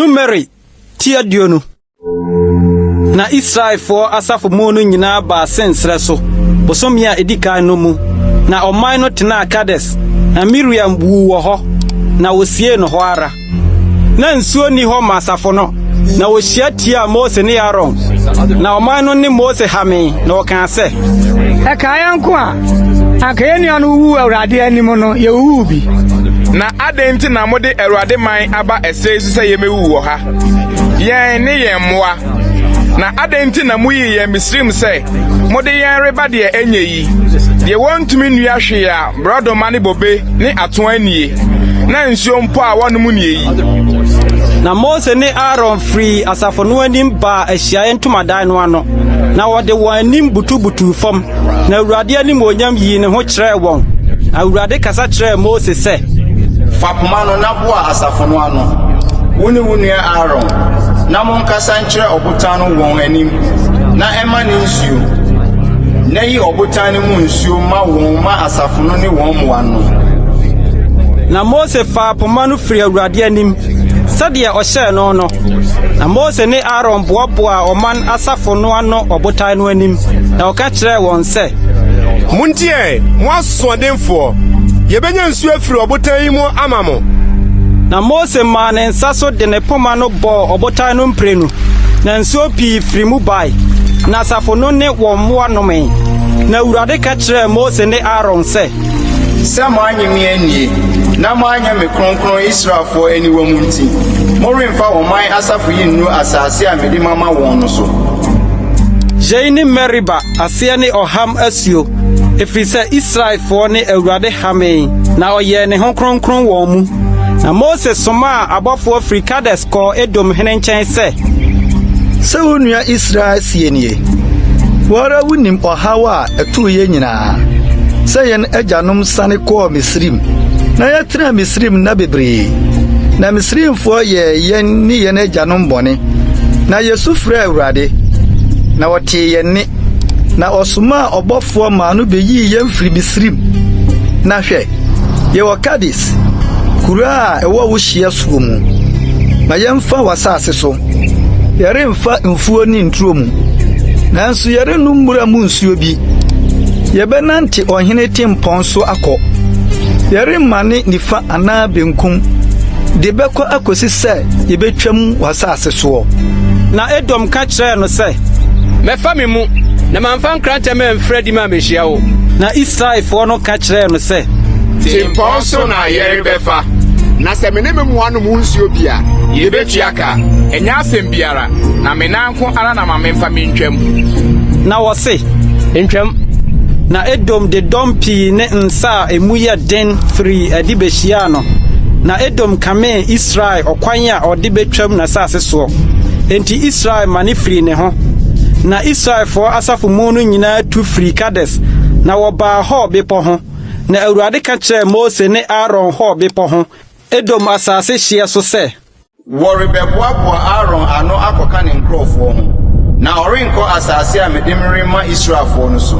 Numeri ti 20. Na Israelfoɔ asafo mu no nyinaa baa Sin serɛ so, bosome a edi kan no mu. Na ɔman no tenaa Kades, na Miriam wuu wɔ hɔ, na wosiee no hɔ ara. Na nsuo nni hɔ ma asafo no, na wɔhyia tiaa Mose ne Aaron. Na ɔman no ne Mose hamee, na wɔkaa sɛ, Ɛkaa yɛn nko a, anka yɛn nuanom wuwuu Awurade anim no, yewuwuu bi. Na adɛn nti na mode Awurade man aba ɛserɛ yi so sɛ yemmewuwu wɔ ha, yɛn ne yɛn mmoa? Na adɛn nti na muyii yɛn Misraim sɛ mode yɛn reba deɛ ɛnyɛ yi, deɛ wɔntumi nnua hwee a borɔdɔma ne bobe ne atoaa nnie, na nsuo mpo a wɔnom nnie yi? Na Mose ne Aaron firii asafo no anim baa ahyiaeɛ ntomadan no ano, na wɔde wɔn anim butubutuu fam, na Awurade animuonyam yii ne ho kyerɛɛ wɔn. Na Awurade kasa kyerɛɛ Mose sɛ, Fa poma no na boa asafo no ano, wo ne wo nua Aaron, na monkasa nkyerɛ ɔbotan no wɔn anim, na ɛmma ne nsuo. Na yi ɔbotan no mu nsuo ma wɔn ma asafo no ne wɔn mmoa nnom. Na Mose faa poma no firii Awurade anim, sɛdeɛ ɔhyɛɛ no no. Na Mose ne Aaron boaboaa ɔman asafo no ano ɔbotan no anim, na ɔka kyerɛɛ wɔn sɛ, Montie ɛ, mo asoɔdenfoɔ! Yɛbɛnya nsuo afiri ɔbotan yi mu ama mo? Na Mose maa ne nsa so de ne poma no bɔɔ ɔbotan no mprenu, na nsuo pii firii mu bae, na asafo no ne wɔn mmoa nomee. Na Awurade ka kyerɛɛ Mose ne Aaron sɛ, Sɛ moannye me annie, na moanyɛ me kronkron Israelfoɔ aniwa mu nti, moremfa ɔman asafo yi nnuru asase a mede mama wɔn no so. Yei ne Meriba, aseɛ ne ɔham asuo, ɛfiri sɛ Israelfoɔ ne Awurade hamee, na ɔyɛɛ ne ho kronkron wɔn mu. Na Mose somaa abɔfoɔ firi Kades kɔɔ Edom hene nkyɛn sɛ. Sɛ wo nua Israel seɛ nie, Wo ara wunim ɔhaw a ɛtoo yɛn nyinaa, sɛ yɛn agyanom siane kɔɔ Misraim, na yɛtenaa Misraim nna bebree. Na Misraimfoɔ yɛɛ yɛn ne yɛn agyanom bɔne, na yesu frɛɛ Awurade, na ɔtee yɛn nne, na ɔsomaa ɔbɔfoɔ maa no beyii yɛn firii Misraim. Na hwɛ, yɛwɔ Kades, kuro a ɛwɔ wo hyeɛ soɔ mu. Ma yɛmfa w'asase so. Yɛremfa mfuo ne nturo mu, nanso yɛrennom mmura mu nsuo bi. Yɛbɛnante ɔhene tempɔn so akɔ. Yɛremmane nifa anaa benkum de bɛkɔ akosi sɛ yebetwam w'asase soɔ. Na Edom ka kyerɛɛ no sɛ. Mɛfa me mu, na mamfa nkrantɛ mamfiri adi mammehyia wo. Na Israelfoɔ no ka kyerɛɛ no sɛ. Tempɔn so na yɛrebɛfa. Na sɛ me ne me mmoa nom wo nsuo bi a, yɛbɛtua ka. Ɛnyɛ asɛm biara, na me nan nko ara na ma memfa mentwam. Na wɔse. Ntwam. Na Edom de dɔm pii ne nsa a emu yɛ den firii adi behyiaa no, na Edom kamee Israel ɔkwan a ɔde betwam n'asase soɔ. Enti Israel mane firii ne ho. Na Israelfoɔ asafo mu no nyinaa tu firii Kades, na wɔbaa Hor bepɔ ho. Na Awurade ka kyerɛɛ Mose ne Aaron Hor bepɔ ho, Edom asase hyeɛ so sɛ. Wɔrebɛboaboa Aaron ano akɔka ne nkurɔfoɔ ho, na ɔrenkɔ asase a mede merema Israelfoɔ no so,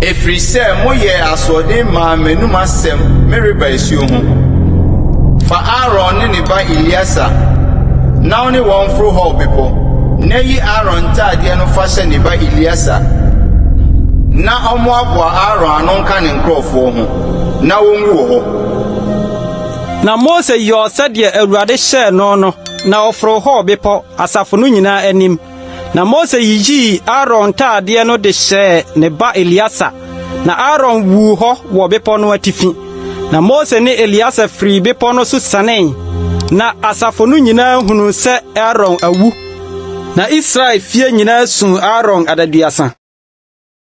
ɛfiri sɛ moyɛɛ asoɔden maa m'anom asɛm Meriba asuo ho. Fa Aaron ne ne ba Eleasa na wo ne wɔn mforo Hor bepɔ, na yi Aaron ntaadeɛ no fa hyɛ ne ba Eleasa, na ɔmmoaboa Aaron ano nka ne nkurɔfoɔ ho, na wɔnwu wɔ hɔ. Na Mose yɔɔ sɛdeɛ Awurade hyɛɛ no no, na ɔforoo Hor bepɔ, asafo no nyinaa anim. Na Mose yiyii Aaron ntaadeɛ no de hyɛɛ ne ba Eleasa, na Aaron wuu hɔ wɔ bepɔ no atifi. Na Mose ne Eleasa firii bepɔ no so sianee, na asafo no nyinaa hunuu sɛ Aaron awu. Na Israel fie nyinaa suu Aaron adaduasa.